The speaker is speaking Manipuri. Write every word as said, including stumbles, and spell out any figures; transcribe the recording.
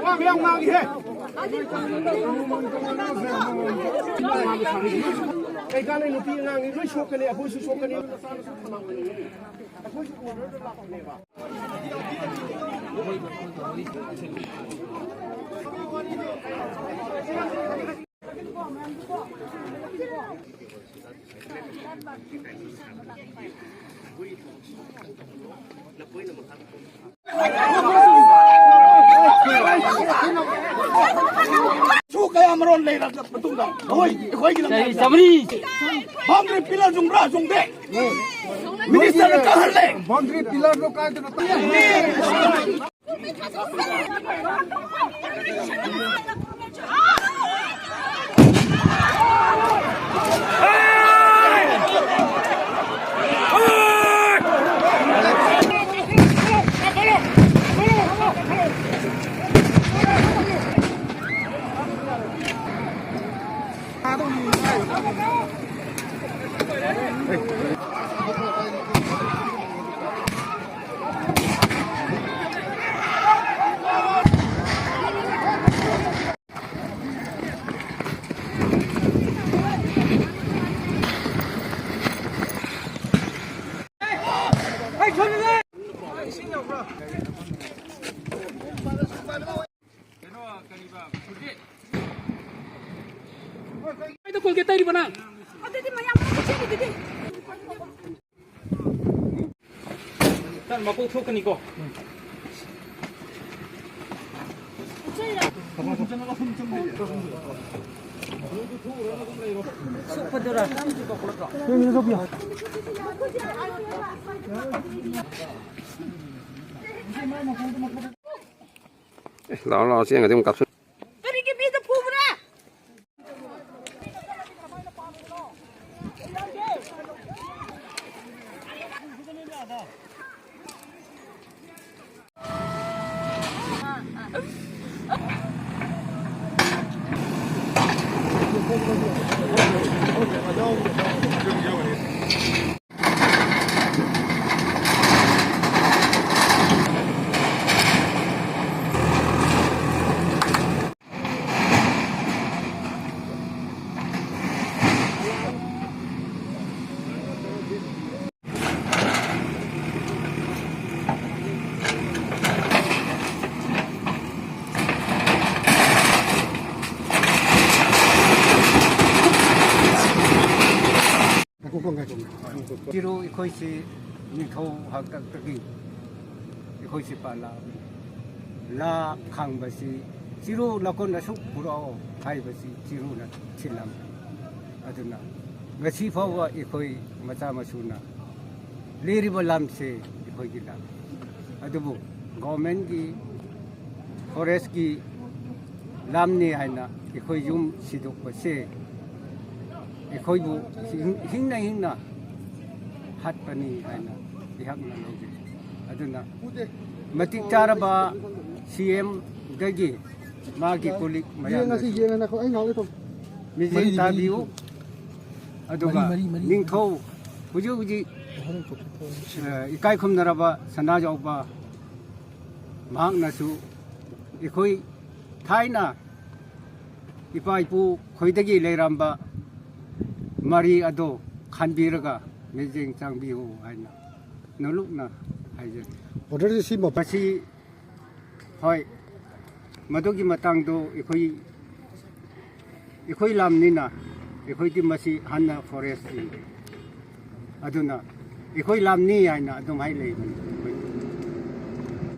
ꯋꯥ ꯃꯌꯥꯝ ꯉꯥꯡꯉꯤꯍꯦ꯫ ꯀꯩ ꯀꯥꯟꯅꯩ? ꯅꯨꯄꯤ ꯑꯉꯥꯡꯅꯤ, ꯂꯣꯏ ꯁꯣꯛꯀꯅꯤ, ꯑꯩꯈꯣꯏꯁꯨ ꯁꯣꯛꯀꯅꯤ꯫ ꯑꯩꯈꯣꯏꯁꯨ order ꯗ ꯂꯥꯛꯄꯅꯦꯕ꯫ ꯁꯨ ꯀꯌꯥ ꯃꯔꯣꯜ ꯂꯩꯔꯕ ꯃꯇꯨꯡꯗ ꯑꯩꯈꯣꯏ, ꯑꯩꯈꯣꯏꯒꯤ ꯂꯝꯗꯝꯗ ꯆꯍꯤ ꯆꯥꯃꯔꯤ꯫ Boundary pillar ꯌꯨꯡꯕ꯭ꯔꯥ ꯌꯨꯡꯗꯦ? Minister ꯅ ꯀꯛꯍꯜꯂꯦ꯫ Boundary pillar ꯗꯣ ꯀꯥꯏꯗꯅꯣ? ꯀꯥꯏꯗ ꯀꯣꯜꯒꯦꯠ ꯇꯩꯔꯤꯕ ꯅꯪ? ꯑꯗꯨꯗꯤ ꯃꯌꯥꯝ ꯆꯦꯜꯂꯤꯗꯨꯗꯤ꯫ ꯅꯪ ꯃꯀꯣꯛ ꯁꯣꯛꯀꯅꯤꯀꯣ꯫ ꯁꯣꯛꯄꯗꯨꯔꯥ? ꯑꯦ, ꯂꯥꯛꯑꯣ, ꯂꯥꯛꯑꯣ, ꯆꯦꯡꯒꯗꯤ ꯑꯃꯨꯛ ꯀꯥꯞꯁꯤꯟ꯫ ꯀꯔꯤꯒꯤ ꯃꯤꯗ ꯐꯨꯕ꯭ꯔꯥ? ꯆꯤꯔꯨ ꯑꯩꯈꯣꯏꯁꯤ ꯅꯤꯡꯊꯧ ꯍꯥꯛꯇꯛꯇꯒꯤ ꯑꯩꯈꯣꯏꯁꯤ ꯄꯥꯜꯂꯛꯑꯕꯅꯤ꯫ ꯂꯥ ꯈꯥꯡꯕꯁꯤ ꯆꯤꯔꯨ ꯂꯀꯣꯟ ꯑꯁꯨꯛ ꯄꯨꯔꯛꯑꯣ ꯍꯥꯏꯕꯁꯤ ꯆꯤꯔꯨꯅ ꯊꯤꯜꯂꯝꯃꯤ꯫ ꯑꯗꯨꯅ ꯉꯁꯤ ꯐꯥꯎꯕ ꯑꯩꯈꯣꯏ ꯃꯆꯥ ꯃꯁꯨꯅ ꯂꯩꯔꯤꯕ ꯂꯝꯁꯦ ꯑꯩꯈꯣꯏꯒꯤ ꯂꯝ꯫ ꯑꯗꯨꯕꯨ ꯒꯣꯔꯃꯦꯟꯒꯤ ꯐꯣꯔꯦꯁꯀꯤ ꯂꯝꯅꯤ ꯍꯥꯏꯅ ꯑꯩꯈꯣꯏ ꯌꯨꯝ ꯁꯤꯗꯣꯛꯄꯁꯦ ꯑꯩꯈꯣꯏꯕꯨ ꯍꯤꯡ-, ꯍꯤꯡꯅ ꯍꯤꯡꯅ ꯍꯥꯠꯄꯅꯤ ꯍꯥꯏꯅ ꯑꯩꯍꯥꯛꯅ ꯂꯧꯖꯩ꯫ ꯑꯗꯨꯅ ꯃꯇꯤꯛ ꯆꯥꯔꯕ ꯁꯤ ꯑꯦꯝꯗꯒꯤ ꯃꯥꯒꯤ ꯀꯣꯂꯤꯛ ꯌꯦꯡꯉꯁꯤ, ꯃꯌꯥꯝꯗꯁꯨ ꯌꯦꯡꯉ ꯅꯈꯣ, ꯑꯩ ꯉꯥꯡꯒꯦ ꯇꯧ꯫ ꯃꯤꯠꯌꯦꯡ ꯃꯔꯤ, ꯃꯔꯤ, ꯇꯥꯕꯤꯌꯨ꯫ ꯃꯔꯤ꯫ ꯑꯗꯨꯒ ꯃꯔꯤ, ꯃꯔꯤ, ꯃꯔꯤ꯫ ꯅꯤꯡꯊꯧ ꯍꯧꯖꯤꯛ ꯍꯧꯖꯤꯛ, ꯑ, ꯏꯀꯥꯏ ꯈꯨꯝꯅꯔꯕ ꯁꯅꯥꯖꯥꯎꯕ ꯃꯍꯥꯛꯅꯁꯨ ꯑꯩꯈꯣꯏ ꯊꯥꯏꯅ ꯏꯄꯥ ꯏꯄꯨ ꯈꯣꯏꯗꯒꯤ ꯂꯩꯔꯝꯕ ꯃꯔꯤ ꯑꯗꯣ ꯈꯟꯕꯤꯔꯒ ꯃꯤꯠꯌꯦꯡ ꯆꯪꯕꯤꯌꯨ ꯍꯥꯏꯅ ꯅꯣꯂꯨꯛꯅ ꯍꯥꯏꯖꯔꯤ꯫ ꯑꯣꯔꯗꯔꯁꯦ ꯁꯤ ꯃ- ꯃꯁꯤ ꯍꯣꯏ, ꯃꯗꯨꯒꯤ ꯃꯇꯥꯡꯗꯣ ꯑꯩꯈꯣꯏ, ꯑꯩꯈꯣꯏ ꯂꯝꯅꯤꯅ ꯑꯩꯈꯣꯏꯗꯤ ꯃꯁꯤ ꯍꯥꯟꯅ ꯐꯣꯔꯦꯁ ꯆꯤꯡꯉꯤ꯫ ꯑꯗꯨꯅ ꯑꯩꯈꯣꯏ ꯂꯝꯅꯤ ꯍꯥꯏꯅ ꯑꯗꯨꯝ ꯍꯥꯏ ꯂꯩꯕꯅꯤ꯫